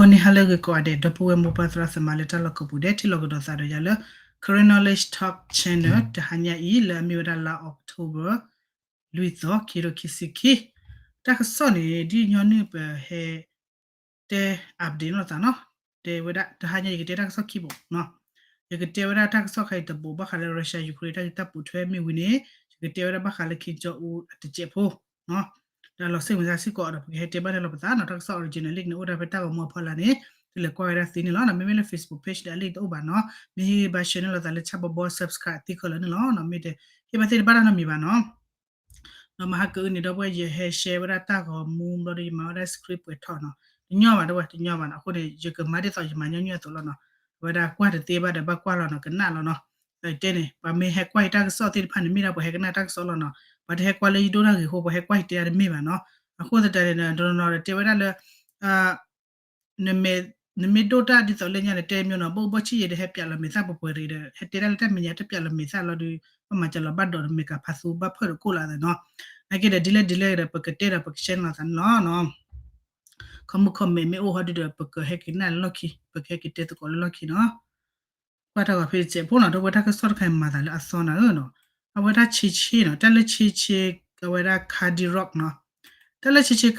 ဂီၤနံၤဟါလၢအဂ့ၤကိးဂၤဒဲး ဒီပုၢ်ဝဲၢ်မိၢ်ပၢ်သရၣ်သမါလၢတၢ်လီၢ်ကိးပူၤဒဲး ထံၣ်လိာ်ကဒီးသးဒီးယၤလၢ Karen Knowledge Talk Channel တဟါညါအံၤ လၢအမ့ၢ်ဝဲဒၣ်လါ October လွံၢ်သီ ခံကထိခံဆံခံ တၢ်ကစီၣ်န့ၣ် ဒ်ညီနုၢ်ပဟဲ တဲ update လိာ်သးနီၤ, တဲဝဲဒၣ် တဟါညါ ယကတဲတၢ်ကစီၣ်ခံဘိနီၤ, ယကတဲဝဲဒၣ်တၢ်ကစီၣ်ခါအံၤတဘိ ဘၣ်ဃးလၢ Russia Ukraine တၢ်ဂ့ၢ်တၢ်ပိာ်ထွဲမ့ၢ်ဝံၤန့ၣ် ယကတဲဝဲဒၣ်ဘၣ်ဃးလၢ Kim Jong Un အတစဲးဖိ ဒီးလီၤစ့ၢ်မုာ်သးစ့ၢ်ကီးဒီး ပကဟဲတဲဘၣ်န့ၣ်လီၤပသးနီၤ, တၢ်ကစီၣ် original link န့ၣ် အိၣ်ဒၣ်ဖဲတၢ်ဂီၤမူအဖီလာ်န့ၣ် တလဲၤကွၢ်ဝဲဒၣ်သ့န့ၣ်လီၤ. မ့မ့ၢ်လၢ Facebook page ဒီးအ link တအိၣ်ဘၣ်နီၤ, မ့ၢ်ဟ့ၣ်ဂံၢ်ဘါ share န့ၢ်လိာ်သးလၢ ဆၣ်ဘီဘီ subscribe သ့ခဲလၢာ်န့ၣ်လီၤ. မ့ၢ်တဟ့ၣ်ဘၣ်သ့ၣ်တဘၣ်တၢ်နီတမံၤဘၣ်နီၤ. ဒီးမဟါကအုန့ၣ် ဒီပုၢ်ဝဲၢ် ယဟဲ share ဝဲဒၣ်တၢ်ဂီၤမူဘျီဒီး ယမၤဝဲဒၣ် script ပှဲၤထီၣ်နီၤ, တညီဘၣ် ဒီပုၢ်ဝဲၢ် တညီဘၣ်နီၤ. အဃိန့ၣ် ယကမၤဒ်သိးယမၤညီနုၢ်အသိးလီၤနီၤ. အဝဲဒၣ်ကွၢ်တသ့ဘၣ်ဒီး ဘၣ်ကွၢ်လီၤနီၤ, ကနၣ်လီၤနီၤ. ဒီးယတဲန့ၣ် ပှၤမ့ၢ်ဟဲကွၢ်ယတၢ်ကစီၣ်သ့ၣ်တဖၣ်န့ၣ် မ့ၢ်ဒၣ်ပှၤဟဲကနၣ်တၢ်ကစီၣ်လီၤနီၤ. ပှၤတဟဲကွၢ်လၢယဒိၣ်တၢ်ဂ့ၢ်အဃိ ပှၤဟဲကွၢ်ယတဲတၢ်တမ့ၢ်ဘၣ်နီၤ. အဃိသတးန့ၣ် တနီၤနီၤဒီးတဲဝဲဒၣ်လၢ နမ့ၢ်ဒိၣ်တၢ်ဒ်သိးလၢညါန့ၣ် တဲမ့ၢ်နီၤ, ဘၣ်အိၣ်ဘၣ်ဆံးယဲဒီး ဟဲပၠးလီၤမဲာ်သၣ်ပှဲၤပှဲၤရံၣ်ဒီး ဟဲတဲဒၣ်လၢတၢ်မဲာ်ညါ တပၠးလီၤမဲာ်သၣ်လီၤဒီး ဘၣ်မၤစၢၤလီၤဘၣ်ဒီး နမဲာ်ကဖးသူဘၣ်ဖၢၣ်တကိၣ်လီၤသးနီၤ. နာ်က့ဒီး ဒ်လဲၣ်ဒ်လဲၣ်ဒီး ပကတဲဒီးပက share န့ၢ်လိာ်သးန့ၣ်လီၤနီၤ. ခီမုၣ်ခီမဲာ်မ့ၢ်အိၣ်ဟီဒုဒီး ပကဟဲက့ၤနၣ်လၢလီၢ်ခံ ပကဟဲက့ၤတဲသကိးလၢလီၢ်ခံနီၤ. ကွၢ်တၢ်ဂီၤဖဲတစဲးဖိနီၤ, ဒီပုၢ်ဝဲၢ် တၢ်ကစီၣ်တခါအံၤမၤသးလၢအသီနၤဧၢနီၤ. အဝဲဒၣ်ဆ့ဆ့နီၤ, တၢ်လၢဆ့ဆ့ အဝဲဒၣ် Kadyrov နီၤ, တၢ်လၢဆ့ဆ့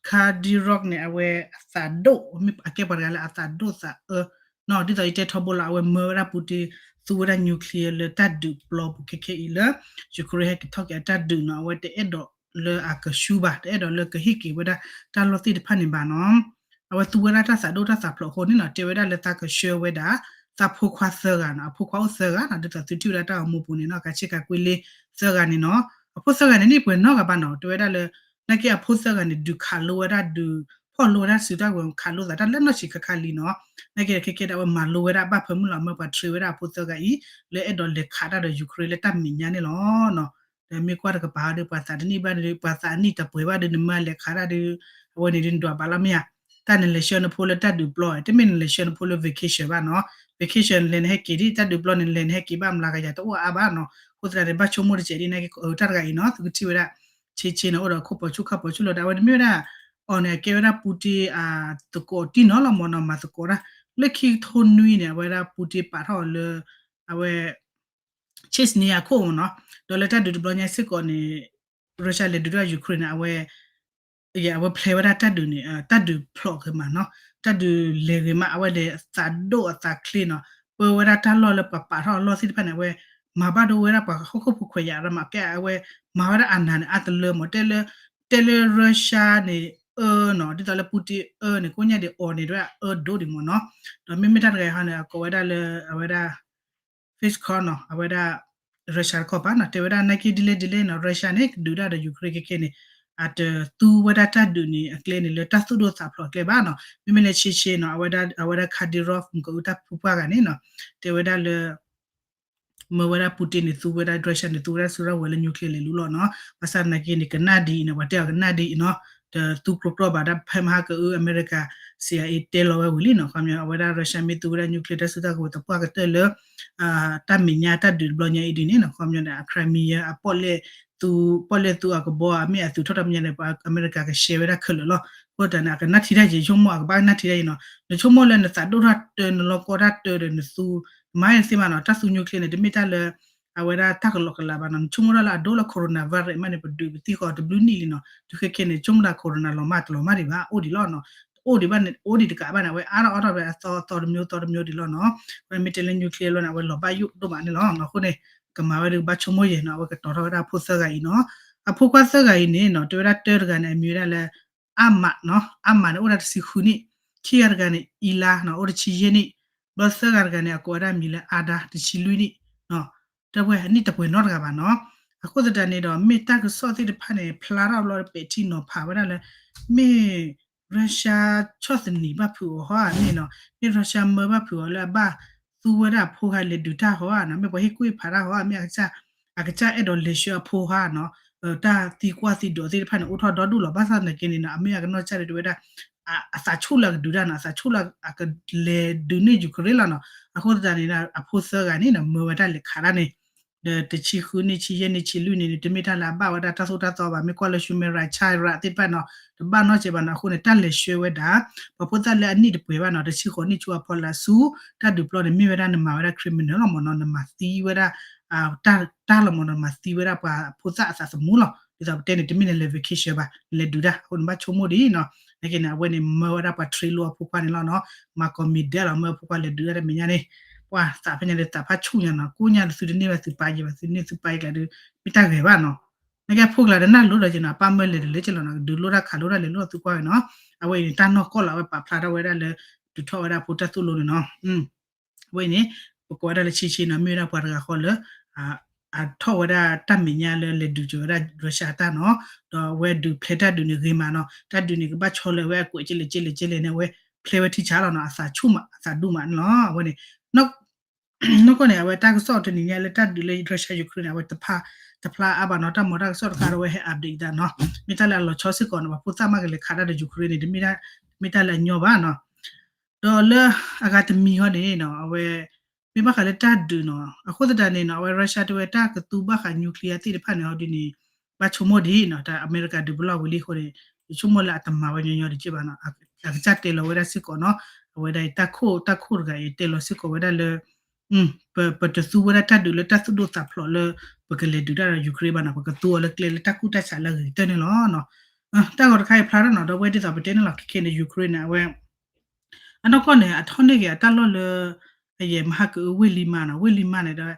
Kadyrov န့ၣ် အဝဲအသးဒိၣ် မ့ၢ်အကဲပှၤတဂၤလၢအသးဒိၣ်သးအၢနီၤ. ဒ်သိးယတဲထီဘိလီၤ အဝဲမၢဝဲဒၣ် Putin သူဝဲဒၣ် nuclear လၢတၢ်ဒုးပျီပူၤခဲခဲအံၤလၢ Ukraine ဟဲက့ၤထီၣ်က့ၤအတၢ်ဒုးနီၤ, အဝဲတအဲၣ်ဒိးလၢအကဆူဘၣ်, တအဲၣ်ဒိးလၢကဟ့ၣ်က့ၤဝဲဒၣ်တၢ်လီၢ်သ့ၣ်တဖၣ်န့ၣ်ဘၣ်နီၤ. အဝဲသူဝဲဒၣ်တၢ်သးဒိၣ်တၢ်သးဖျိးအဃိန့ၣ်နီၤ, တဲဝဲဒၣ်လၢသးကဆှၢဝဲဒၣ် သးဖိခွါသၢဂၤနီၤ, အဖိခွါအိၣ်သၢဂၤနီၤ, ဒ်သိးသုထံၣ်ဝဲဒၣ်တၢ်ဂီၤမူပူၤန့ၣ်နီၤ, ကၤဆ့ကၤကွ့လ့သၢဂၤန့ၣ်နီၤ, အဖိသၢဂၤန့ၣ် န့ၢ်ပှဲၤနီတဂၤဘၣ်နီၤ, တဲဝဲဒၣ်လၢ နာ်က့အဖိသၢဂၤန့ၣ် ဒုးခးလိဝဲဒၣ်ဒုး ဖီၣ်လိဝဲဒၣ်စုတၢ်ဂီၤခးလိသးတၢ်လၢနီၢ်ဆံးခါခါလံနီၤ, နာ်က့ဒီးခဲခဲဒီး အဝဲမၤလိဝဲဒၣ်ဘၣ်ဖၢမုၢ်လီၤ မၢပှၤ train ဝဲဒၣ်အဖိသၢဂၤအံၤ လၢအဲၣ်ဒိးလဲၤခးတၢ်ဒီး Ukraine လၢတၢ်မဲာ်ညါန့ၣ်လီၤနီၤ. ဒီးမ့ၢ်ကွၢ်တကပၤဒီး ပှၤသးတနံၣ်ဘၣ်ဒီး ပှၤသးအနံၣ်တပှဲၤဘၣ်ဒီး နမၢလဲၤခးတၢ်ဒီး အဝဲန့ၣ်ဒုးနဒွးဘၣ်လီၤမ့ၢ်ဧါ. တၢ်နလဲၤဆှၢနဖိလၢတၢ်ဒုးပျီ တမ့ၢ်နလဲၤဆှၢနဖိလၢ vacation ဘၣ်နီၤ, vacation လဲၤနဟဲက့ၤဒ် တၢ်ဒုးပျီန့ၣ် လဲၤနဟဲက့ၤဘၣ်မျးကယၤတအိၣ်အါဘၣ်နီၤ, အဃိသတးန့ၣ် ဘၣ်ဆိကမိၣ်တစဲးဒ်န့ၣ်က့ တၢ်တဂၤအံၤနီၤ သုကထံၣ်ဝဲဒၣ် ဆ့ဆ့န့ၣ် အိၣ်ဒီးခိၣ်ပီၤဆူၣ်ခါပီၤဆူၣ်လီၤဒီး အဝဲတမ့ၢ်ဝဲဒၣ် အီၤန့ၣ် အကဲဝဲဒၣ် Putin အသကိးတံၢ်နီၤလီၤမ့ၢ်နီၤ, မၤသကိးတၢ် လၢခံကထိနွံန့ၣ် အဝဲဒၣ် Putin ပာ်ထီၣ်အီၤလၢ အဝဲ Chechnya အခိၣ်မ့ၢ်နီၤ, ဒီးလၢတၢ်ဒုးတဘျီညါစ့ၢ်ကီးန့ၣ် Russia လဲၤဒုးတၢ် Ukraine န့ၣ် အဝဲ အဝဲဖျဲးဝဲဒၣ်တၢ်ဒုးန့ၣ် တၢ်ဒုးဖျိးဂ့ၤမးနီၤ, တၢ်ဒုးလဲၤဂ့ၤမး အဝဲလဲၤသးဒိၣ်အသးချ့နီၤ, ပၢဝဲဒၣ်တၢ်လီၢ်လၢပှၤပာ်ထီၣ်အလီၢ်သ့ၣ်တဖၣ်န့ၣ် အဝဲမၤဘၣ်ဒိဝဲဒၣ်ပှၤဟီၣ်ခိၣ်ဖိခွဲးယာ်ရၢမး ကဲအဝဲမၤဝဲဒၣ်အနၤန့ၣ် အါတလၢမး တဲလၢ တဲလၢ Russia န့ၣ် အၢနီၤ, ဒ်သိးလၢ Putin အၢန့ၣ် ကိးညါဒံးအီၤန့ၣ် ဒ်အၢဒိၣ်ဒံးမ့ၢ်နီၤ, ဒီးမ့မ့ၢ်တၢ်တဂၤအံၤဟီန့ၣ် အကိးဝဲဒၣ်လၢ အဝဲဒၣ် Peskov နီၤ, အဝဲဒၣ် Russia တခီပၤနီၤ, တဲဝဲဒၣ် နာ်က့ဒ်လဲၣ်ဒ်လဲၣ်နီၤ Russia န့ၣ် ကဒုးတၢ်ဒီး Ukraine ခဲခဲန့ၣ် အတသူဝဲဒၣ်တၢ်ဒုးန့ၣ် အကျဲန့ၣ် လၢတၢ်သူၣ်ဒိၣ်သးဖျိးအကျဲဘၣ်နီၤ, မ့မ့ၢ်လၢဆ့ဆ့နီၤ အဝဲဒၣ် အဝဲဒၣ် Kadyrov မူကအိၣ်တၢ်ဖုပှၢ်ဂၤန့ၣ်နီၤ, တဲဝဲဒၣ်လၢ မၢဝဲဒၣ် Putin န့ၣ် သူဝဲဒၣ် Russia န့ၣ် သူဝဲဒၣ်စုရၢ်ဝဲလၢ nuclear လဲၤလူလီၤနီၤ, ဘၣ်ဆၣ်နာ်က့န့ၣ် ကနၣ်ဒ်အံၤန့ၣ် ပှၤတဲအီၤကနၣ်ဒ်အံၤနီၤ, တသူကျိကျီဘၣ်ဒၣ် ဖဲမဟါကအု အမဲရကၤ CIA တဲလီၤဝဲဝံၤလံနီၤ, ခီပညီ အဝဲဒၣ် Russia မ့ၢ်သူဝဲဒၣ် nuclear တၢ်စုတၢ်ကဝဲၤသပှၢ်ကတၢၢ်လၢ တၢ်မဲာ်ညါတၢ်ဒုးတဘျီညါအံၤဒ်န့ၣ်နီၤ, ခီပညီန့ၣ် အ Crimea အပီၣ်လဲၣ်သူ ပီၣ်လဲၣ်သူအကဘီ အမ့ၢ်အသုးထီၣ်တၢ်မဲာ်ညါန့ၣ် ပှၤအမဲရကၤကရှဲဝဲဒၣ်ခဲလၢာ်လီၤ, အဃိသတးန့ၣ် အကနၣ်ထံတၢ်ယဲၤ ဆိကမိၣ်အကဘၣ်နၣ်ထံတၢ်ယဲၤနီၤ, နဆိကမိၣ်လၢနသးဒိၣ်တၢ်တၢ နလီၤကီတၢ်တၢဒီးနသူ မၤသ့မးနီၤ, တၢ်သူ nuclear န့ၣ် တမ့ၢ်တၢ်လၢ အဝဲဒၣ်တၢ်ကလီကလးဘၣ်နီၤ, နဆိကမိၣ်ဒၣ်လၢအဒိလၢ coronavirus မးန့ၣ် ပဒုးပသံဃီတဘျုးနံၣ်လံနီၤ, တုၤခဲခဲန့ၣ် ဆိကမိၣ်ဒၣ် corona လီၤမးတလီၤမးဒံးဘၣ် အိၣ်ဒံးလီၤ, အိၣ်ဒံးတကးဘၣ်န့ၣ် အဝဲအါထီၣ်အါထီၣ်ဝဲအသီအသီတမျိုးသီတမျိုးဒံးလီၤနီၤ, အဝဲမ့ၢ်တဲလၢ nuclear လီၤန့ၣ် အဝဲလီၤဘၣ်ယိၣ်ဒိၣ်မးန့ၣ်လီၤ, အဃိန့ၣ် ကမၤဝဲဒၣ်ကဘၣ်ဆိကမိၣ်ယဲၤနီၤ, အဝဲကတီၤထီၣ်ဝဲဒၣ်အဖိသၢဂၤအံၤနီၤ, အဖိခွါသၢဂၤအံၤန့ၣ်နီၤ တဲဝဲဒၣ်တၢတဂၤန့ၣ် အမံၤဝဲဒၣ်လၢ အါမးနီၤ, အါမးန့ၣ် အိၣ်ဒၣ်တဆံဃုနံၣ်, ခံဂၤတဂၤန့ၣ် အံလါနီၤ အိၣ်တဆံယဲၢ်နံၣ်, ဘျီသၢဂၤတဂၤန့ၣ် အကိးဝဲဒၣ်မံၤလၢအါဒါ တဆံလွံၢ်နံၣ်, တဝဲနံၣ်တပှဲၤနီတဂၤဘၣ်နီၤ, အဃိသတးန့ၣ်ဒီး မ့ၢ်တၢ်ကစီၣ်သ့ၣ်တဖၣ်န့ၣ် ဖျါထီၣ်ဘျီပဲာ်ထံနီၤဖးဝဲဒၣ်လၢ မ့ၢ် Russia ဆီၣ်သနံးဘၣ်ဖုးအီၤဟီဧါန့ၣ်နီၤ, မ့ၢ် Russia မၢဘၣ်ဖုးအီၤလၢအဘၣ်သူဝဲဒၣ်အဖိခါလဲၤဒုးတၢ်ဟီဧါနီၤ, မ့ၢ်ပှၤဟ့ၣ်ကူၣ်ဟ့ၣ်ဖးတၢ်ဟီဧါ, မ့ၢ်အကစၢ်အဲၣ်ဒိးလဲၤဆှၢအဖိဟီဧါနီၤ, တၢ်သံကွၢ်သံဒိးသ့ၣ်တဖၣ်န့ၣ် အိၣ်ထီၣ်ဒီဒူၣ်လီၤ, ဘၣ်ဆၣ်သနာ်က့န့ၣ်နီၤ အမ့ၢ်အကနီၢ်ကစၢ်ဒၣ်တဲဝဲဒၣ် အသးဆူၣ်လၢအကဒုးတၢ်နီၤ, အသးဆူၣ်လၢအကလဲၤဒုးန့ၢ် Ukraine လီၤနီၤ, အဃိသတးန့ၣ် အဖိသၢဂၤန့ၣ်နီၤ မၢဝဲတၢ်လဲၤခးတၢ်န့ၣ် ဒီးတဆံဃုနံၣ် ဆံယဲၢ်နံၣ် ဆံလွံၢ်နံၣ်န့ၣ် တမ့ၢ်တၢ်လၢအဘၣ်ဝဲဒၣ်တၢ်သိၣ်တၢ်သီဘၣ်. မ့ၢ်ကွၢ်လၢ Sumatra ဆၣ်ရးသ့ၣ်တဖၣ်နီၤ တဘၣ်နီတစဲးဘၣ်နီၤ. အဃိန့ၣ် တၢ်လဲၤဆှၢဝဲဒၣ် ပှၤဖိသၣ်လၢအနံၣ်တပှဲၤဘၣ်နီၤ တဆံဃိးနံၣ်ဆူအဖီလာ်ဆူ တၢ်ဒုးပျီန့ၣ် မ့ၢ်ဝဲဒၣ်နမၤဝဲဒၣ် criminal လီၤမ့ၢ်နီၤ. နမၤသံဝဲဒၣ် တၢ်လီၤမ့ၢ်နီၤ နမၤသံဝဲဒၣ်ပှၤဖိသၣ်အသးသမူလီၤ. ဒ်သိးပတဲန့ၣ် တမ့ၢ်နလဲၤ vacation ဘၣ် နလဲၤဒုးတၢ် အဃိန့ၣ် ဘၣ်ဆိကမိၣ်ဒ်အံၤနီၤ. နာ်က့န့ၣ် အဝဲန့ၣ် မၢဝဲဒၣ်ပှၤ train လီၤအဖိခွါန့ၣ်လီၤနီၤ. မၤကိးမံၤဒဲးလီၤ မၢအဖိခွါလဲၤဒုးတၢ်တမဲာ်ညါန့ၣ် ပှၤသးဖဲညါလၢသးဖးဆူၣ်ညါနီၤ ကိးညါလၢသုတန့ၢ်ဘၣ်သုပာ်ယဲဘၣ် သုန့ၢ်သုပာ်ယဲကျါဒီး မ့ၢ်တၢ်ဂဲၤဘၣ်နီၤ. နာ်က့ဖိကျါဒီးနၢ်လိၤဒီးက့နီၤ အပၢ်မၢလဲၤတလၢက့လီၤနီၤ ကဒုးလိၣ်တၢ်ခးလိၣ်တၢ်လဲၤလိၣ်သုကွၢ်ဝဲနီၤ. အဝဲအံၤန့ၣ် တၢ်နီၢ်ကီၢ်လီၤ အဝဲပာ်ဖျါထီၣ်ဝဲဒၣ်လၢ ဒုးထီၣ်ဝဲဒၣ်ဖိတၢ်သိၣ်လိန့ၣ်နီၤ. အဝဲအံၤန့ၣ် ပကိးဝဲဒၣ်လၢဆံဆံနီၤ မ့ၢ်ဝဲဒၣ်ပှၤတဂၤဃီလၢ အထီၣ်ဝဲဒၣ်တၢ်မဲာ်ညါလၢလဲၤဒုးကၢၤဝဲဒၣ် Russia တၢ်နီၤ ဒီးအဝဲဒုးဖျဲးတၢ်ဒုးန့ၣ်ဂ့ၤမးနီၤ တၢ်ဒုးန့ၣ်ကဘၣ်ဆီလၢအဝဲအကွဲးကဲလဲၣ်ကဲလဲၣ်ကဲလဲၣ်န့ၣ် အဝဲဖျဲးဝဲထံဆးလီၤနီၤ အသးဆူၣ်မး အသးဒူၣ်မးန့ၣ်လီၤ အဝဲန့ၣ် နီၢ်ကီၢ်န့ၣ် အဝဲတၢ်ကစီၣ်တနံၤညါလၢတၢ်ဒုးလၢ Russia Ukraine န့ၣ် အဝဲတဖၣ် တဖျါအါဘၣ်နီၤ တၢ်မၤတၢ်ကစီၣ်တခါဒီးအဝဲဟဲ update သးနီၤ မ့ၢ်တၢ်လၢအလီၤဆီစ့ၢ်ကီးနီၤ ပှၤဖိသၣ်မးကလဲၤခးတၢ်ဒီး Ukraine န့ၣ် တမ့ၢ်တၢ်လၢအညီဘၣ်နီၤ ဒီးလၢအဂၤတမံၤဟီန့ၣ်နီၤ အဝဲ မ့ၢ်ဘၣ်ဃးလၢတၢ်ဒုးနီၤ အဃိသတးန့ၣ်နီၤ အဝဲ Russia တဲဝဲတၢ်ကသူဘၣ်ဃး nuclear သ့ၣ်တဖၣ်န့ၣ်ဟီဒ်န့ၣ် ဘၣ်ဆိကမိၣ်ဒ်နီၤ တၢ်အမဲရကၤဒုးပလီၢ်ဝံၤလံအဃိန့ၣ် ယဆိကမိၣ်လၢအတမၤဝဲညီညီဒံးက့ဘၣ်နီၤ အကစၢ်တဲလီၤဝဲဒၣ်စ့ၢ်ကီးနီၤ အဝဲဒၣ်တၢ်ခိၣ် တၢ်ခိၣ်တဂၤအံၤတဲလီၤစ့ၢ်ကီးဝဲဒၣ်လၢ ပတသူဝဲဒၣ်တၢ်ဒုးလၢတၢ်သူၣ်ဒိၣ်သးဖျိးလၢ ပကလဲၤဒုးတၢ်ဒီး Ukraine ဘၣ်နီၤ ပကသူအီၤလၢကျဲလၢတၢ်ကူၣ်တၢ်ဆးလၢအဂ့ၤကတၢၢ်န့ၣ်လီၤ. တၢ်ဂီၤတခါအံၤဖျါထီၣ်နီၤ ဒီပုၢ်ဝဲၢ်ဒ်သိးပတဲန့ၣ်လီၤ ခဲခဲန့ၣ် Ukraine န့ၣ် အဝဲ အနီၢ်ကီၢ်န့ၣ် အထီၣ်န့ၢ်က့ၤအတၢ်လီၢ်လၢ အယဲၢ်မဟါကအု ဝ့ၢ်လံမါနီၤ ဝ့ၢ်လံမါန့ၣ်ဒီး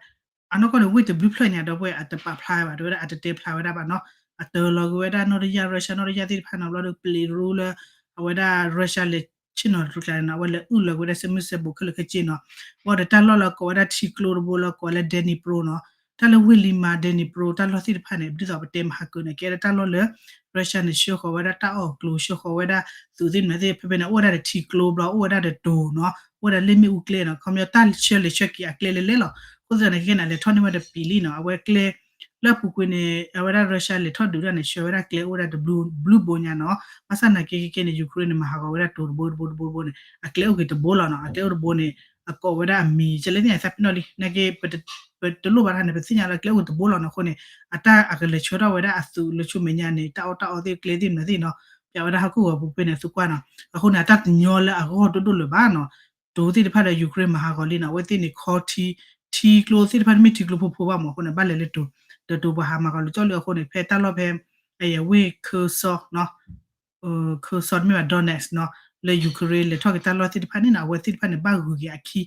အနီၢ်ကီၢ်န့ၣ် ဝ့ၢ်တဘျုးဖျၢၣ်ညါ ဒီပုၢ်ဝဲၢ်အတပာ်ဖျါဝဲဘၣ် တဲဝဲဒၣ်အတတဲဖျါဝဲဒၣ်ဘၣ်နီၤ အတၢၤလီၤက့ၤဝဲဒၣ်နီၢ်တယၢ် Russia နီၢ်တယၢ်သ့ၣ်တဖၣ်နီၤ ဘျီဒီးပလံးရူလၢ အဝဲဒၣ် Russia လဲၤဆ့ၣ်နီၤတကျါန့ၣ်နီၤ အဝဲလဲၤအုၣ်လီၤက့ၤဝဲဒၣ်စဲမုၢ်စဲဘိးခဲလၢာ်ခဲဆ့နီၤ ဘၣ်ဒီးတၢ်လီၢ်လၢကိးဝဲဒၣ်ထံကျိတဘိလၢကိးဝဲလၢ Dnipro နီၤ တၢ်လၢဝ့ၢ်လံမါ Dnipro တၢ်လီၢ်သ့ၣ်တဖၣ်န့ၣ် ဒ်သိးပတဲမဟါကန့ၣ် ကဲဒၣ်တၢ်လီၢ်လၢ Russia န့ၣ် ဆှၢဃီၤဝဲဒၣ်တၢ်အီၣ်ကျိ ဆှၢဃီၤဝဲဒၣ်သုးသ့ၣ်မနုၤသ့ၣ် ဖဲဖဲန့ၣ် အိၣ်ဝဲဒၣ်ဒီးထံကျိဘျီ အိၣ်ဝဲဒၣ်ဒီးတိၤနီၤ အိၣ်ဝဲဒၣ်လ့ၣ်မ့ၣ်အူကျဲနီၤ ခီပညီတၢ်ဆှၢလဲၤဆှၢက့ၤအကျဲလဲၤလဲၤလီၤ အဃိသတးန့ၣ် ခဲခဲန့ၣ် အလဲၤထီၣ်န့ၢ်ဝဲဒီးပံာ်လံနီၤ အဝဲကျဲ လၢအပူၤကွံာ်န့ၣ် အဝဲဒၣ် Russia လဲၤထီၣ်ဒုးတၢ်န့ၣ် ဆှၢဝဲဒၣ်ကျဲအိၣ်ဝဲဒၣ်တဘျုးဘိညါနီၤ ဘၣ်ဆၣ်နာ်က့ခဲခဲန့ၣ် Ukraine န့ၣ် မၤဟးဂီၤဝဲဒၣ်တိၤတဘိတဘိတဘိတဘိန့ၣ် အကျဲအိၣ်ဂ့ၤတဘိလီၤနီၤ အကျဲအိၣ်တဘိန့ၣ် အကိးဝဲဒၣ်အမံၤ ကဲလၢန့ၣ် သးပ့ၤနီၣ်လံ နာ်က့ ပတလိၣ်ဘၣ်တခါန့ၣ် ပသ့ၣ်ညါလၢကျဲအိၣ်တဘိလီၤနီၤ အဃိန့ၣ် အတၢ်အကလဲၤဆှၢထီၣ်ဝဲဒၣ်အသုးလၢဆူမဲာ်ညါန့ၣ် တၢ်အီၣ်တၢ်အီသ့ၣ်ကျဲသ့ၣ်မနုၤသ့ၣ်နီၤ ပျးဝဲဒၣ်ဟီၣ်ခိၣ်ဂီၤပူၤဖဲန့ၣ် သုကွၢ်နီၤ အဃိန့ၣ် အတၢ်တညီလၢအဂီၢ်ဒိၣ်ဒိၣ်လၢၤဘၣ်နီၤ တိၤသ့ၣ်တဖၣ်ဒီး Ukraine မၤဟးဂီၤလံနီၤ အဝဲသ့ၣ်န့ၣ် ခီထံ ထံကျိသ့ၣ်တဖၣ်န့ၣ်မ့ၢ်ထံကျိဖိဖိဘၣ်မး အဃိန့ၣ် ဘၣ်လဲၤလၢတိၤ ဒီးတိၤပှၤဟးမၤဂီၤလၢကၠီၣ်လံအဃိန့ၣ် ဖဲတၢ်လီၢ်ဖဲ အဝ့ၢ် Kherson နီၤ Kherson မ့ၢ်ဘၣ် Donetsk နီၤ လၢ Ukraine လဲၤထီၣ်က့ၤတၢ်လီၢ်သ့ၣ်တဖၣ်န့ၣ်နီၤ အဝဲသ့ၣ်တဖၣ်န့ၣ် ဘၣ်ဂုၤက့ၤအခံ ဒီး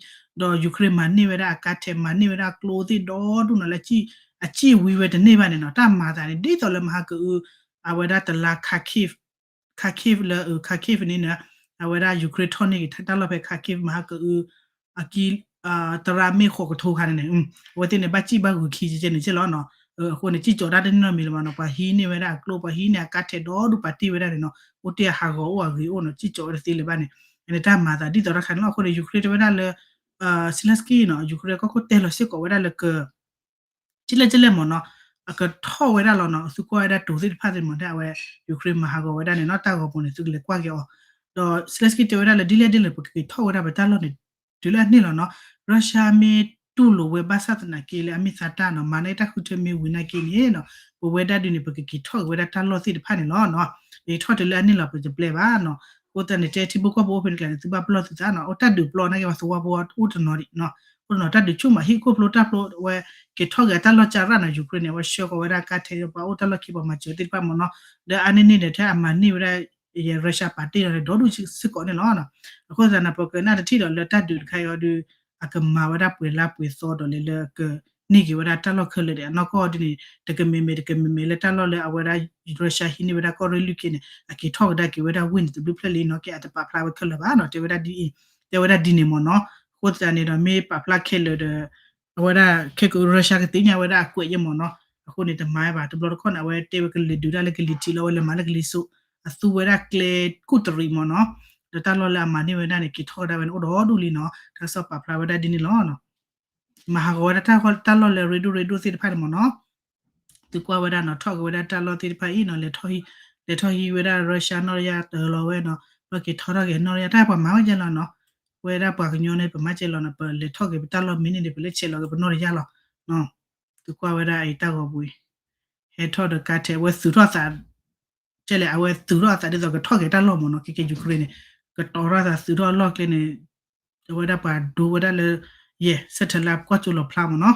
Ukraine မၤန့ၢ်ဝဲဒၣ်အကါထဲး မၤန့ၢ်ဝဲဒၣ်ကျိသ့ၣ်ဒီဒူၣ်နီၤ လၢအစံၣ်ဝံဝဲတန့ၢ်ဘၣ်န့ၣ်နီၤ တၢ်မၤသးန့ၣ် ဒ်သိးလၢမဟါကအု အဝဲဒၣ်တလါ Kharkiv Kharkiv လၢ Kharkiv န့ၣ်နီၤ အဝဲဒၣ် Ukraine ထီၣ်န့ၢ်က့ၤတၢ်လီၢ်ဖဲ Kharkiv မဟါကအု အကံ သရၣ်မ့ၣ်ဃိးကထိခါန့ၣ်န့ၣ် အဝဲသ့ၣ်န့ၣ် ဘၣ်စံၣ်ဘၣ်ဂုၤခံကဲန့ၣ်ကဲလီၤနီၤ အဃိန့ၣ် စံၣ်ကၠီၤတၢ်တန့ၢ်နီတမံၤလၢၤဘၣ်နီၤ ပှၤဟံးန့ၢ်ဝဲဒၣ်အကျိ ပှၤဟံးန့ၢ်အကါထဲးဒီဒူၣ်ပာ်တ့ၢ်ဝဲဒၣ်န့ၣ်နီၤ အိၣ်တ့ၢ်အဟးဂီၤအိၣ်အဂ့ၤအိၣ်နီၤ စံၣ်ကၠီၤဝဲတသ့လၢၤဘၣ်န့ၣ် န့ၣ်တၢ်မၤသးဒ်သိးတၢ်ခါန့ၣ်လီၤ အဃိန့ၣ် Ukraine တဲဝဲဒၣ်လၢ Zelensky နီၤ Ukraine ကီၢ်ခိၣ်တဲလီၤစ့ၢ်ကီးဝဲဒၣ်လၢက ကလဲၣ်ကလဲၣ်မ့ၢ်နီၤ အကထီၣ်ဝဲဒၣ်လီၤနီၤ သုကွၢ်ဝဲဒၣ်တိၤသ့ၣ်တဖၣ်သ့ၣ်မ့ၢ်ဒၣ်အဝဲ Ukraine မၤဟးဂီၤဝဲဒၣ်န့ၣ်နီၤ တၢ်ဂီၤပူၤန့ၣ် သုကလဲၤကွၢ်က့ၤအီၤ ဒီး Zelensky တဲဝဲဒၣ်လၢဒ်လဲၣ်ဒ်လဲၣ် ပကက့ၤထီၣ်ဝဲဒၣ်ပတၢ်လီၢ်န့ၣ် တုၤလၢအန့ၢ်လီၤနီၤ Russia မ့ၢ်တူၢ်လိာ်ဝဲဘၣ်ဆၣ်သနာ်က့လၢအမ့ၢ်သးတၢ်နီၤ မၤန့ၢ်တၢ်ဃုထၢမ့ၢ်ဝံၤနာ်က့န့ၣ်နီၤ ပဝဲဒၣ်ဒုးန့ၣ် ပကက့ၤထီၣ်က့ၤဝဲဒၣ်တၢ်လီၢ်သ့ၣ်တဖၣ်န့ၣ်လီၤနီၤ ယထီၣ်တုၤလၢအန့ၢ်လီၤပတပျဲဘၣ်နီၤ အဃိသတးန့ၣ် တဲထံဖိကီၢ်ဖိအိၣ်ဖဲန့ၣ်ကျါန့ၣ် သုဘၣ်ပလီၢ်သုသးနီၤ အိၣ်တၢ်ဒုးပျီနာ်က့ ပှၤသဝီဖိအိၣ်တနီၤဒံး အိၣ်တနီၤတၢ်ဒုးဆူၣ်မး ဟံၣ်ခိၣ်ဖျိတၢ်ဖျိ အဝဲက့ၤထီၣ်က့ၤအတၢ်လီၢ်ကၢ်ရၣ်နီၤ Ukraine န့ၣ် အဝဲဆှၢဃီၤဝဲဒၣ်ကါထဲးဒီးပှၤအိၣ်တၢ်လီၢ်ခံပှၤမၤစၢၤသ့ၣ်တဖၣ်မ့ၢ်နီၤ ဒီးအါန့ၢ်န့ၢ်ဒီးထဲအမၤန့ၢ်ဝဲဒၣ် Russia ပာ်တ့ၢ်လီၤန့ၣ် ဒီဒူၣ်စ့ၢ်ကီးန့ၣ်လီၤ. အဃိသတးန့ၣ် ပကနၣ်တထံၣ်ဒီးလၢတၢ်ဒုးတခါအံၤအီၤဒီး အကမၤဝဲဒၣ်ပှဲၤလါပှဲၤသီဒီးလၢလၢက န့ၢ်က့ၤဝဲဒၣ်တၢ်လီၢ်ခဲလၢာ်ဒီး အနီၢ်ကီၢ်ဒ်န့ၣ် တကမ့ၢ်မ့ၢ်တကမ့ၢ်မ့ၢ်လၢတၢ်လီၢ်လၢအဝဲဒၣ် Russia ဟံးန့ၢ်ဝဲဒၣ်ကီၢ်ရ့ၣ်လွံၢ်က့န့ၣ် အက့ၤထီၣ်ကဒါက့ၤဝဲဒၣ်ဝ့ၢ်န့ၣ်တဘျုးဖျၢၣ်လံနီၤ ကဲအတပာ်ဖျါဝဲခဲလၢာ်ဘၣ်နီၤ တဲဝဲဒၣ်ဒ်အံၤ တဲဝဲဒၣ်ဒ်န့ၣ်မ့ၢ်နီၤ အဃိသတးန့ၣ်ဒီးမ့ၢ်ပာ်ဖျါခဲလၢာ်ဒီး အဝဲဒၣ်ခဲက Russia ကသ့ၣ်ညါဝဲဒၣ်အကွဲးယဲၢ်မ့ၢ်နီၤ အဃိန့ၣ်တမၤဘၣ် တဘျီတခီၣ်န့ၣ် အဝဲတဲဝဲကလဲၤဒုးတၢ်လၢကလံၤထံးလီၤ အဝဲလဲၤမၤလၢကလံၤစိး အသူဝဲဒၣ်ကျဲကူၣ်တရံးမ့ၢ်နီၤ ဒီးတၢ်လီၢ်လၢအမၤန့ၢ်ဝဲဒၣ်န့ၣ် က့ၤထီၣ်ကဒါဝဲန့ၣ်အိၣ်ဒီဒူၣ်လံနီၤ တၢ်ကစီၣ်ပာ်ဖျါဝဲဒၣ်ဒ်န့ၣ်လီၤ. မၤဟးဂီၤဝဲဒၣ်တၢ်လီၢ်လၢရ့ဒိၣ်ရ့ဒိၣ်သ့ၣ်တဖၣ်န့ၣ်မ့ၢ်နီၤ သုကွၢ်ဝဲဒၣ်နီၤ ထီၣ်က့ၤဝဲဒၣ်တၢ်လီၢ်သ့ၣ်တဖၣ်အံၤနီၤ လဲၤထီၣ်ဟံးဝဲဒၣ် Russia နီၢ်တယၢ်တၢ်လီၤဝဲနီၤ ဘျီက့ၤထီၣ်ထီၣ်က့ၤနီၢ်တယၢ် တၢ်ပှၤမၤဝဲကဲလီၤနီၤ ဝဲဒၣ်ပှၤကညီန့ၣ် ပမၤကဲလီၤနီၤ ပလဲၤထီၣ်က့ၤပတၢ်လီၢ်မ့ၢ်န့ၣ်န့ၣ် ပလဲၤဆဲးလီၤက့ၤပနီၢ်တယၢ်လီၤ. သုကွၢ်ဝဲဒၣ်အံၤတၢ်ဂီၤပူၤအံၤ ဟဲထီၣ်ဒီးကါထဲး အဝဲသုးထီၣ်သး ကဲလဲၣ် အဝဲသုးထီၣ်အသးဒ်သိးကထီၣ်က့ၤတၢ်လီၢ်မ့ၢ်နီၤ ကဲကဲ Ukraine န့ၣ် ကတီၤထီၣ်သးသုးထီၣ်အလီၢ်ကျဲန့ၣ် အဝဲဒၣ်ပှၤဒိဝဲဒၣ်လၢ ယဲၢ် satellite ကွၢ်ကၠိလီၤဖျါမ့ၢ်နီၤ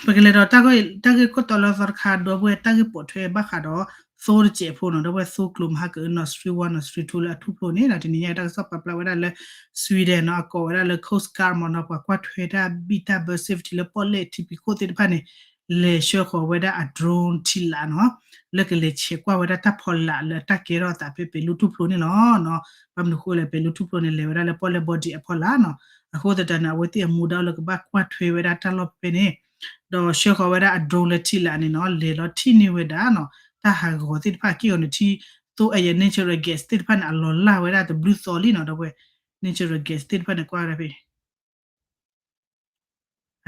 ပကလဲၤဒီးတၢ်ဂ့ၢ်ခိၣ်တီလၢသီတခါ ဒီပုၢ်ဝဲၢ် တၢ်ဂ့ၢ်ပိာ်ထွဲဘၣ်ဃးဒီး သိတစဲးဖိနီၤ ဒီပုၢ်ဝဲၢ် သိကျိၤမဟါက Nord Stream one Nord Stream two လၢအထူၣ်ဖျိန့ၣ်ဒီး တနံၤညါတၢ်ကစီၣ်ပာ်ဖျါဝဲဒၣ်လၢ Sweden နီၤ အကိးဝဲဒၣ်လၢ Coast Guard မ့ၢ်နီၤ ပှၤကွၢ်ထွဲတၢ်ဘံၣ်တၢ်ဘၢ safety လၢပီၣ်လဲၣ်ထံဖံးခိၣ်သ့ၣ်တဖၣ်န့ၣ် လဲၤဆှၢဃီၤဝဲဒၣ်အ drone ထံလာ်နီၤ လၢကလဲၤဆဲးကွၢ်ဝဲဒၣ်တၢ်ဖီလာ်လၢအတၢ်ကဲထီၣ်အသးဖဲပဲၤလူထူၣ်ဖျိန့ၣ်လီၤ. ဘၣ်မနုၤဃိလဲၣ် ပဲၤလူထူၣ်ဖျိန့ၣ် လဲၤဝဲဒၣ်လၢပီၣ်လဲၣ် border အဖီလာ်နီၤ အဃိသတးန့ၣ် အဝဲသ့ၣ်အမူဒါအိၣ်လၢကဘၣ်ကွၢ်ထွဲဝဲဒၣ်တၢ်လီၢ်ဖဲဖဲန့ၣ် ဒီးဆှၢဃီၤဝဲဒၣ်အ drone လၢထံလာ်န့ၣ်နီၤ လဲၤလီၤထံၣ်န့ၢ်ဝဲဒၣ်နီၤ တၢ်ဟးဂီၤသ့ၣ်တဖၣ်က့ၢ်ဂီၤန့ၣ်ထံ သိအဲယဲ natural gas သ့ၣ်တဖၣ်န့ၣ် အလီၤလၢ်ဝဲဒၣ်တဘျုးသီလံနီၤ ဒီပုၢ်ဝဲၢ် natural gas သ့ၣ်တဖၣ်န့ၣ် ကွၢ်ဝဲဒၣ်ဖဲ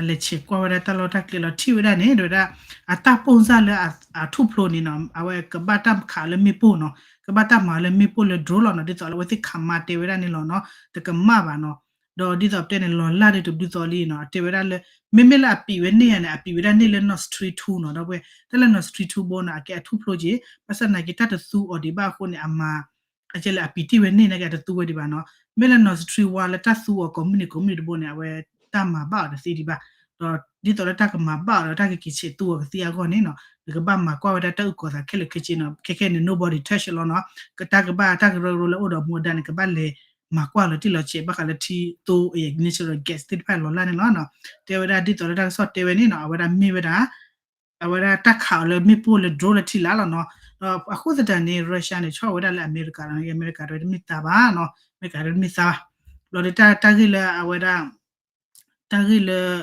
အလဲၤဆဲးကွၢ်ဝဲဒၣ်တၢ်လီၢ်တၢ်ကျဲလီၤထံၣ်ဝဲဒၣ်န့ၣ် ဒီးဝဲဒၣ် အတၢ်ပိၢ်စၢ်လၢအထူၣ်ဖျိန့ၣ်နီၤ အဝဲကဘၣ်တၢ်ခးလၢမ့ၣ်ပိၢ်နီၤ ကဘၣ်တၢ်မၤလၢမ့ၣ်ပိၢ်လၢ drone လီၤနီၤ ဒ်သိးလၢအဝဲသ့ၣ်ခးမၤတဲဝဲဒၣ်န့ၣ်လီၤနီၤ တကမၣ်ဘၣ်နီၤ ဒီးဒ်သိးပတဲန့ၣ် လီၤလၢ်ဒ်တဘျုးသီလံနီၤ အတဲဝဲဒၣ်လၢ မ့မ့ၢ်လၢအပံာ်ဝဲန့ၢ်ယၤန့ၣ် အပံာ်ဝဲဒၣ်န့ၢ်လၢ Nord Stream two နီၤ ဒီပုၢ်ဝဲၢ် တၢ်လၢ Nord Stream two ဘိနီၤ အကဲအထူၣ်ဖျိက့ၤ ဘၣ်ဆၣ်သနာ်က့ တၢ်တသူအီၤဒံးဘၣ်အဃိန့ၣ် အမၤ အကဲလၢအပံာ်တ့ၢ်ဝဲန့ၢ်နာ်က့ အတသူဝဲဒံးဘၣ်နီၤ မ့ၢ်လၢ Nord Stream one လၢတၢ်သူအီၤကိးမုၢ်နံၤကိးမုၢ်နံၤတဘိန့ၣ် အဝဲတၢ်မၤဘၣ်အီၤတသ့ဒံးဘၣ် ဒီးဒ်သိးလၢတၢ်ကမၤဘၣ်အီၤဒီးတၢ်ကက့ၤဆဲးသူအီၤကသ့အဂီၢ်န့ᣣ်နီၤ နကဘၣ်မၤကွၢ်ဝဲဒၣ်တၢ်အုၣ်ကီၤသးခဲလၢာ်ခဲဆ့နီၤ ခဲခဲန့ၣ် nobody touch လီၤနီၤ ကတၢ်ကဘၣ်တၢ်ကရၢကရိလၢအိၣ်ဒီးမူဒါန့ၣ် ကဘၣ်လဲၤမၤကွၢ်လီၤတံၢ်လီၤဆဲး ဘၣ်ဃးလၢထံသိအဲယဲ natural gas သ့ၣ်တဖၣ်လီၤလၢ်န့ၣ်လီၤနီၤ တဲဝဲဒၣ်ဒ်သိးလၢတၢ်ကစီၣ်တဲဝဲန့ၣ်နီၤ အဝဲဒၣ်မ့ၢ်ဝဲဒၣ် အဝဲဒၣ်တၢ်ခးအီၤလၢမ့ၣ်ပိၢ်လၢ drone လၢထံလာ်လီၤနီၤ ဒီးအဃိသတးန့ၣ် Russia န့ၣ် ဆီၣ်ဝဲဒၣ်လၢအမဲရကၤလီၤ အမဲရကၤတဲဝဲတမ့ၢ်သးဘၣ်နီၤ အမဲရကၤတဲဝဲတမ့ၢ်သးဘၣ် ဘျီဒီးတၢ်ဂ့ၢ်လၢအဝဲဒၣ် တၢ်ဂ့ၢ်လၢ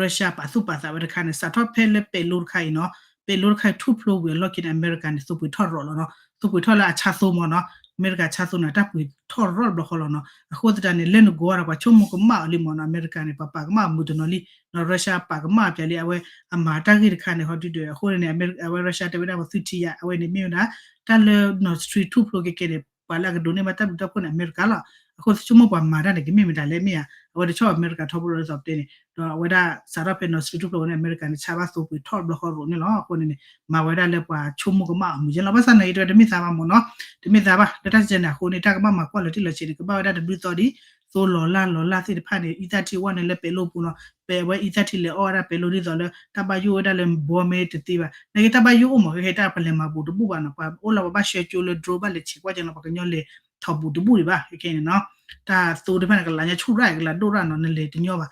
Russia ပာ်သူၣ်ပာ်သးဝဲတခါန့ၣ် စးထီၣ်ဖဲလၢပဲၤလိတခါအံၤနီၤ ပဲၤလိတခါအံၤထူၣ်ဖျိဝံၤအလီၢ်ခံန့ၣ် အမဲရကၤန့ၣ် သိပှ့ၤထီၣ်ရီးလီၤနီၤ သိပှ့ၤထီၣ်လၢအဆါသိမ့ၢ်နီၤ အမဲရကၤဆါသိန့ၣ် တၢ်ပှ့ၤထီၣ်ရီးတဘျီဃီလီၤနီၤ အဃိသတးန့ၣ် လၢနဂီၢ်ဒီးပှၤဆိကမိၣ်ကမၣ်အီၤလံမ့ၢ်နီၤ အမဲရကၤန့ၣ် ပှၤပာ်ကမၣ်အီၤမုာ်တနီၤလံ နီၤ Russia ပာ်ကမၣ်အီၤပျဲလံ အဝဲအမၤတၢ်ဂ့ၢ်တခါန့ၣ် ဟီဒုဒီး အဃိန့ၣ် အဝဲ Russia တဲဝဲဒၣ်ပှၤသုထံယၤ အဝဲန့ၣ်မ့ၢ်ဝဲဒၣ် တၢ်လၢ Nord Stream ထူၣ်ဖျိကဲကဲန့ၣ် ပှၤလၢအကဒိးန့ၢ်ဘၣ်တၢ်ဘျုးတၢ်ဖှိၣ်န့ၣ် အမဲရကၤလီၤ အဃိဆိကမိၣ်ပှၤမၤတၢ်န့ၣ် ကမ့ၢ်မတၤလဲၣ်မ့ၢ်ဧါ အဝဲတဆီၣ်အမဲရကၤထီဘိလီၤဒ်သိးပတဲန့ၣ် ဒီးအဝဲဒၣ်စးထီၣ်ဖဲ Nord Stream ထူၣ်ဖျိဝဲန့ၣ် အမဲရကၤန့ၣ် ဆါဘၣ်သိပှ့ၤထီၣ်တဘျီဃီရိးန့ၣ်လီၤ အဃိန့ၣ်န့ၣ် မၤဝဲဒၣ်လၢပှၤဆိကမိၣ်ကမၣ်အီၤမုာ်ကဲလီၤ ဘၣ်ဆၣ်သနာ်က့ တဲဝဲတမ့ၢ်သးဘၣ်မ့ၢ်နီၤ တမ့ၢ်သးဘၣ် လၢတၢ်စဲန့ၣ်အဃိန့ၣ် တၢ်ကဘၣ်မၤကွၢ်လီၤတံၢ်လီၤဆဲးန့ၣ် ကဘၣ်ဝဲဒၣ်တဘျုးသီဒ် သိလီၤလၢ်လီၤလၢ်သ့ၣ်တဖၣ်န့ၣ် အံသၣ်ထံဝဲန့ၣ်လၢပဲၤလိပူၤနီၤ ပဲၤဝဲအံသၣ်ထံလဲၤအီၣ်ဝဲဒၣ်ပဲၤလိဒ်သိးလၢ တၢ်ဘၣ်ယိၣ်ဝဲဒၣ်လၢဘီမ့ၢ်တသ့ဘၣ် နာ်က့တၢ်ဘၣ်ယိၣ်အိၣ်မး ကဟဲတၢ်ပလဲၤမၤဘူးတဘူၣ်ဘၣ်နီၤ ပှၤအိၣ်လၢပှၤဘၣ်ဆှၢကၠိလၢ drone ဘၣ်လဲၤဆဲးကွၢ်ကဲနီၤ ပှၤကညီလဲၤထီၣ်ဘူးတဘူၣ်ဒံးဘၣ် ခဲခဲန့ၣ်နီၤ တၢ်သိတဖၣ်န့ၣ် ကလးညါဆူၣ်ရၣ် ကလးဒိၣ်ရၣ်နီၤ နလဲၤတညီဘၣ်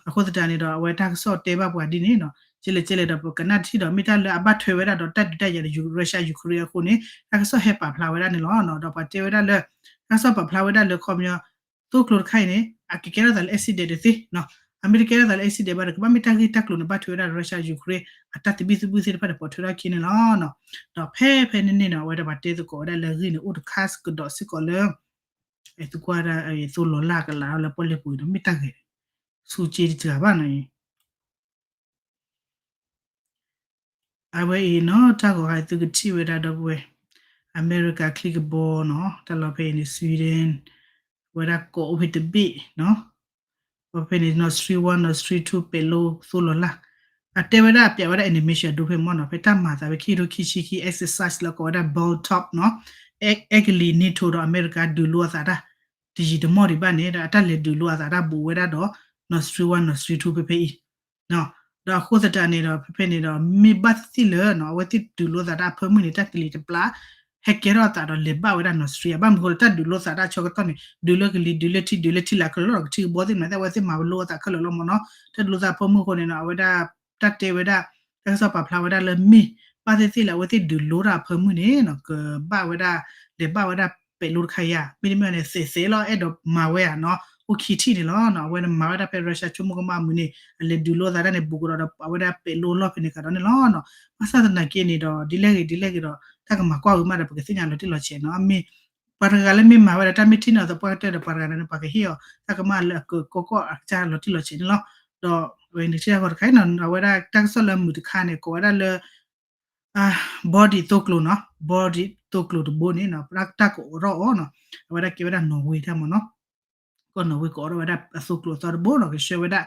အဃိသတးန့ၣ်ဒီး အဝဲတၢ်ကစီၣ်တဲဘၣ်ပှၤဒ်န့ၣ်နီၤ ကလဲၣ်ကလဲၣ်ဒီး ပကနၣ်တထံၣ်ဒီး မ့ၢ်တၢ်လၢအဘၣ်ထွဲဝဲဒၣ်ဒီးတၢ်ဒုးတၢ်ယၤဒီး Russia Ukraine အဃိန့ၣ် တၢ်ကစီၣ်ဟဲပာ်ဖျါဝဲဒၣ်န့ၣ်လီၤ. ဒီးပှၤတဲဝဲဒၣ်လၢ တၢ်ကစီၣ်ပာ်ဖျါဝဲဒၣ်လၢခီပညီ သိကျိၤတခါအံၤန့ၣ် အကကဲထီၣ်သးလၢ accident တသ့နီၤ အမ့ၢ်တကဲထီၣ်သးလၢ accident ဘၣ်ဒီး ကဘၣ်မ့ၢ်တၢ်ဂ့ၢ်တၢ်ကျိၤန့ၣ် ဘၣ်ထွဲဝဲဒၣ် Russia Ukraine အတၢ်သဘံၣ်သဘုၣ်သ့ၣ်တဖၣ်န့ၣ် ပိာ်ထွဲထီၣ်ခံန့ၣ်လီၤ. ဒီးဖဲဖဲန့ၣ်န့ၣ်နီၤ အဝဲဒၣ်ပှၤတဲသကိးဝဲဒၣ်လၢအဂ့ၢ်န့ၣ် အိၣ်တခါကဒီးစ့ၢ်ကီးလၢ သုကွၢ်ဒၣ် သိလီၤလၢ်ကလးထီၣ်လၢပီၣ်လဲၣ်ပူၤဒီး မ့ၢ်တၢ်ဂ့ၤ ဆူက့တစှၤဘၣ်နီၤအံၤ အဝဲအံၤနီၤ တၢ်ဂီၤခါအံၤ သုကထံၣ်ဝဲဒၣ်ဒီပုၢ်ဝဲၢ် အမဲရကၤချံကဘီနီၤ တၢ်လီၢ်ဖဲအံၤန့ၣ် Sweden ဝဲဒၣ်ကိးအိၣ်ဖဲတဘ့ၣ်နီၤ အဖဲန့ၣ် Nord Stream one Nord Stream two ပဲၤလိသိလီၤလၢ် အတဲဝဲဒၣ် အပျးဝဲဒၣ် animation ဒိဖဲမီၢ်နီၤ ဖဲတၢ်မၤသးဖဲခံကထိခံဆံခံ exercise လၢကိးဝဲဒၣ် Bal Top နီၤ အဲကလံး NATO ဒီးအမဲရကၤဒုးလိအသးတၢ် တယံာ်တမီၢ်ဒံးဘၣ်န့ၣ် ဒီးအတၢ်လဲၤဒုးလိအသးတၢ်ဘူးဝဲဒၣ်ဒီး Nord Stream one Nord Stream two ဖဲဖဲအံၤ ဒီးအဃိသတးန့ၣ်ဒီး ဖဲဖဲန့ၣ်ဒီး မ့ၢ်ဘၣ်သ့ၣ်သ့ၣ်လၢ အဝဲသ့ၣ်ဒုးလိသးတၢ်အဖၢမုၢ်န့ၣ် တၢ်ကလံၤတပျၢ် ဟဲကဲထီၣ်အသးဒီးလဲၤဘၣ်ဝဲဒၣ် Nord Stream ဘၣ်မနုၤဃိလၢတၢ်ဒုးလိသးတၢ်ဆၢကတီၢ်န့ၣ် ဒုးလၢကလံၤ ဒုးလၢထံ ဒုးလၢထံလာ်ခဲလၢာ်လီၤ ကထံကဘီသ့ၣ်မနုၤသ့ၣ် အဝဲသ့ၣ်မၤလိအသးခဲလၢာ်လီၤမ့ၢ်နီၤ တၢ်ဒုးလိသးအဖၢမုၢ်အဃိန့ၣ်နီၤ အဝဲဒၣ် တၢ်တဲဝဲဒၣ် တၢ်ကစီၣ်ပာ်ဖျါဝဲဒၣ်လၢမ့ၢ် ဘၣ်သ့ၣ်သ့ၣ်လၢ အဝဲသ့ၣ်ဒုးလိတၢ်အဖၢမုၢ်န့ၣ်နီၤ ကဘၣ်ဝဲဒၣ် လဲၤဘၣ်ဝဲဒၣ်ပဲၤလိတခါယၤ မ့တမ့ၢ်န့ၣ် သဲးသဲးလီၤ အဲၣ်ဒိးမၤဝဲဧါနီၤ အိၣ်ခံထံၣ်န့ၣ်လီၤ. အဝဲမၤဝဲဒၣ်ဖဲ Russia ဆိကမိၣ်ကမၣ်အမုၢ်န့ၣ် အလဲၤဒုးလိသးတၢ်န့ၣ် ဘူးကဒီးဒီး အဝဲဒၣ်ပဲၤလိလီၢ်ဖဲန့ၣ်ကဒီးန့ၣ်လီၤ. ဘၣ်ဆၣ်သနာ်က့န့ၣ်ဒီး ဒ်လဲၣ်ဂ့ၤဒ်လဲၣ်ဂ့ၤဒီး တၢ်ကမၤကွၢ်ဝံၤမးဒီး ပကသ့ၣ်ညါလီၤတံၢ်လီၤဆဲးနီၤ မ့ၢ် ပှၤတဂၤလၢမ့ၢ်မၤဝဲဒၣ်တၢ်မ့ၢ်ထံၣ်န့ၣ်အသးပှၢ်ကတၢၢ်ဒီး ပှၤတဂၤန့ၣ် ပှၤကဟ့ၣ်အီၤ တၢ်ကမၣ်လၢအကကိးကီၢ်အကစၢ်လီၤတံၢ်လီၤဆဲးန့ၣ်လီၤ. ဒီးဝဲန့ၣ်ထံၣ်တၢ်ဂီၤတခါနီၤ အဝဲဒၣ်တၢ်ကစီၣ်လၢမုၢ်တခါန့ၣ် ကိးဝဲဒၣ်လၢ body သိကျိၤနီၤ body သိကျိၤတဘိန့ၣ် တၢ်ကအိးထီၣ်အီၤနီၤ အဝဲဒၣ်ကဲဝဲဒၣ် Norway တၢ်မ့ၢ်နီၤ ကီၢ် Norway ကအိးထီၣ်ဝဲဒၣ်အသိကျိၤအသီတဘိနီၤ ကဆှၢဝဲဒၣ်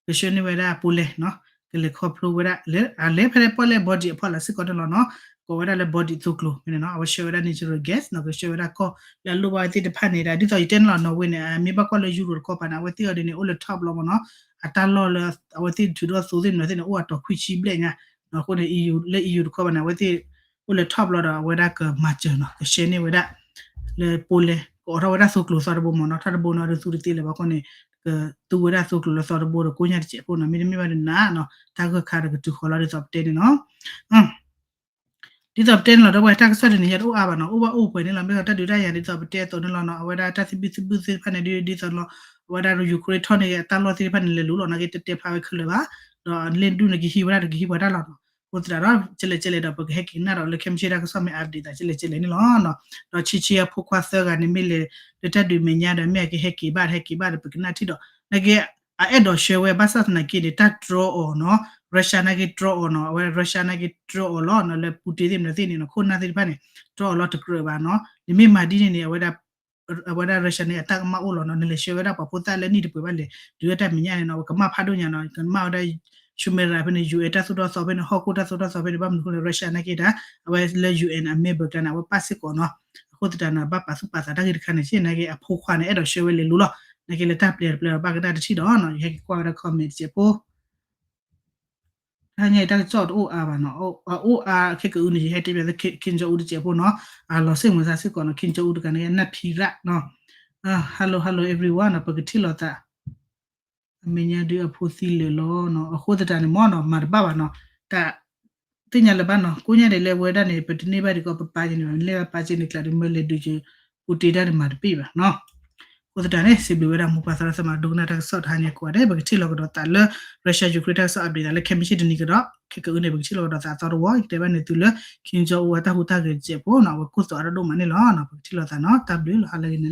ကဆှၢန့ၢ်ဝဲဒၣ် Poland နီၤ ကလဲၤခီဖျိဝဲဒၣ်လၢ အလဲၤဖဲလဲၣ်ပီၣ်လဲၣ် body အဖီလာ်စ့ၢ်ကီးန့ၣ်လီၤနီၤ. ကိးဝဲဒၣ်လၢ body သိကျိၤန့ၣ်နီၤ, အဝဲဆှၢဝဲဒၣ် natural gas နီၤ, ကဆှၢဝဲဒၣ်ကီၢ်လၢအလိၣ်ဘၣ်ဝဲသ့ၣ်တဖၣ်န့ၣ်ဒီး ဒ်သိးယတဲန့ၣ်လီၤ Norway န့ၣ် အမ့ၢ်ဘၣ်ကွၢ်လၢ Europe တခီပၤန့ၣ် အဝဲသ့ၣ်အီၤဒ်န့ၣ် အိၣ်လၢ top လီၤမ့ၢ်နီၤ. အတၢ်လီၢ်လၢ အဝဲသ့ၣ်ထုးထီၣ်သိသ့ၣ်မနုၤသ့ၣ်န့ၣ် အိၣ်အတီၤခွံဆံဘျဲၣ်ညါ, အဃိန့ၣ် လၢ EU တခီပၤန့ၣ် အဝဲသ့ၣ်အိၣ်လၢ top လီၤဒီး အဝဲဒၣ်ကမၤစၢၤနီၤ, ကဆှၢန့ၢ်ဝဲဒၣ် လၢပီၣ်လဲၣ် ကအိးထီၣ်ဝဲဒၣ်သိကျိၤသီတဘိမ့ၢ်နီၤ, ထီၣ်တဘိနီၤ ဒုးသူတသ့လၢၤဘၣ်အဃိန့ၣ် ကသူဝဲဒၣ်သိကျိၤလၢသီတဘိဒီး ကိညၢ်တစဲးဖိနီၤ, မ့တမ့ၢ်ဘၣ်ဒ်န့ၣ်နီၤ တၢ်ဂၢၢ်ခါဒီးကတုၤဃီၤလီၤ ဒ်သိးပတဲန့ၣ်နီၤ. ဒ်သိးပတဲန့ၣ်လီၤ ဒီပုၢ်ဝဲၢ် တၢ်ကစီၣ်ဒ်န့ၣ် ယတအိၣ်အါဘၣ်နီၤ, အိၣ်ဘၣ်အိၣ်ပှဲၤန့ၣ်လီၤ, မ့ၢ်ဒီးတၢ်ဒုးတၢ်ယၤဒ်သိးပတဲအသိးန့ၣ်လီၤနီၤ, အဝဲဒၣ်တၢ်သဘံၣ်သဘုၣ်သ့ၣ်တဖၣ်န့ၣ် ဒ်သိးလီၤ, အဝဲဒၣ် Ukraine ထီၣ်န့ၢ်က့ၤအတၢ်လီၢ်သ့ၣ်တဖၣ်န့ၣ် လဲၤလူၤလီၤနာ်က့ တတဲဖျါဝဲခဲလၢာ်ဘၣ်, ဒီးလ့ၣ်ဒူၣ်န့ၣ် ကဟံးဝဲဒၣ်ဒီးကဟံးပှၤတၢ်လီၤနီၤ. အဃိသတးဒီး ကလဲၣ်ကလဲၣ်ဒီး ပကဟဲက့ၤကနၣ်ဒီး လၢခဲမုၢ်ဆ့ၣ်တၢ်ကစီၣ်မ့ၢ်အါဒ်သိး ကလဲၣ်ကလဲၣ်န့ၣ်လီၤ. ဒီးဆံဆံအဖိခွါသၢဂၤန့ၣ် မ့ၢ်လဲၤလၢတၢ်ဒုးမဲာ်ညါဒီး မ့ၢ်အကဟဲက့ၤဘၣ် ဟဲက့ၤဘၣ်ဒီး ပကနၣ်ထံၣ်ဒီး နာ်က့ အအဲၣ်ဒိးဆှၢဝဲ ဘၣ်ဆၣ်သနာ်က့န့ၣ် တၢ်တြီအီၤနီၤ, Russia နာ်က့တြီအီၤနီၤ, အဝဲ Russia နာ်က့တြီအီၤလီၤနီၤ, လၢ Putin သ့ၣ်မနုၤသ့ၣ်န့ၣ်နီၤ, ခိၣ်နၢ်သ့ၣ်တဖၣ်န့ၣ် တြီအီၤလီၤတကြၢးဘၣ်နီၤ, နမ့ၢ်မၤဒ်န့ၣ်န့ၣ် အဝဲဒၣ် အဝဲဒၣ် Russia န့ၣ် အတၢ်ကမၣ်အိၣ်လီၤနီၤ, နလဲၤဆှၢဝဲဒၣ်ပှၤဖိသၣ်လၢနံၣ်တပှဲၤဘၣ်လဲၣ် ဒုးဝဲတၢ်မဲာ်ညါန့ၣ်နီၤ, အဝဲကမၣ်ဖးဒိၣ်ညါနီၤ, ကမၣ်ဝဲဒၣ် ဆူမဲရၤဖဲန့ၣ် ယူၢ်အဲၣ် တၢ်သိၣ်တၢ်သီဖဲန့ၣ် ဟီၣ်ခိၣ်တၢ်သိၣ်တၢ်သီဖဲန့ၣ်, ဘၣ်မနုၤအဃိလဲၣ် Russia နာ်က့ဒၣ် အဝဲလၢ ယူၢ်အဲၣ် အ member ကျါန့ၣ် အဝဲပၣ်စ့ၢ်ကီးနီၤ, အဃိသတးန့ၣ် ဘၣ်ပာ်သူၣ်ပာ်သးတၢ်ဂ့ၢ်တခါန့ၣ် နာ်က့အဖိခွါန့ၣ် အဲၣ်ဒိးဆှၢဝဲလဲၤလူၤလီၤ, နာ်က့လၢတၢ်ပျဲတပျဲဒီး ဘၣ်ကနၣ်တထံၣ်ဒီးနီၤ, ယဟဲက့ၤကွၢ်ဝဲဒၣ် comment တစဲးဖိ တဟါညါအံၤ တၢ်ကစီၣ်တအိၣ်အါဘၣ်နီၤ, အအိၣ်အါခဲကအုန့ၣ် ယဟဲတဲပၠးသု Kim Jong Un တစဲးဖိနီၤ, အလီၤစ့ၢ်မုာ်သးစ့ၢ်ကီးနီၤ, Kim Jong Un တဂၤန့ၣ် နၢ်ဖံးရၣ်နီၤ. Hello, hello everyone နီၤ, ပကထံၣ်လိာ်သး အမဲာ်ညါဒုးအဖိသံလၢာ်လီၤနီၤ, အဃိသတးန့ၣ်မ့ၢ်နီၤ မၤတဘၣ်ဘၣ်နီၤ, တၢ် သ့ၣ်ညါလၢၤဘၣ်နီၤ, ကိးညါဒ်လဲၣ်ဝဲဒၣ်န့ၣ် ပတန့ၢ်ဘၣ်ဒ်ကီး ပပာ်က့ၤန့ၣ် လဲၤဘၣ်ပာ်က့ၤန့ၣ်ကျါဒီး မ့ၢ်လဲၤဒုးက့ၤ Putin တၢ်န့ၣ် မၤတပ့ၢ်ဘၣ်နီၤ. အဃိသတးန့ၣ် စံးဘျုးဝဲဒၣ်မိၢ်ပၢ်သရၣ်သမါ ဒိကနၣ်တၢ်ကစီၣ်တဟါညါကိးဂၤဒဲး, ပကထံၣ်လိာ်ကဒီးသးလၢ Russia Ukraine တၢ်ကစီၣ် update သးလၢခဲမုၢ်ဆ့ၣ်တနံၤကဒီး, ခဲကအုန့ၣ် ပကထံၣ်လိာ်ကဒီးသးအသီတဝီ, ယကတဲဘၣ်န့ၣ်သုလၢ Kim Jong Un အတၢ်ဟူးတၢ်ဂဲၤတစဲးဖိနီၤ, အဝဲကိၢ်သီအါဒိၣ်ဒိၣ်မးန့ၣ်လီၤနီၤ, ပကထံၣ်လိာ်သးနီၤ, တၢ်ဘျုးလီၤ ဟါလၢဂ့ၤန့ၣ်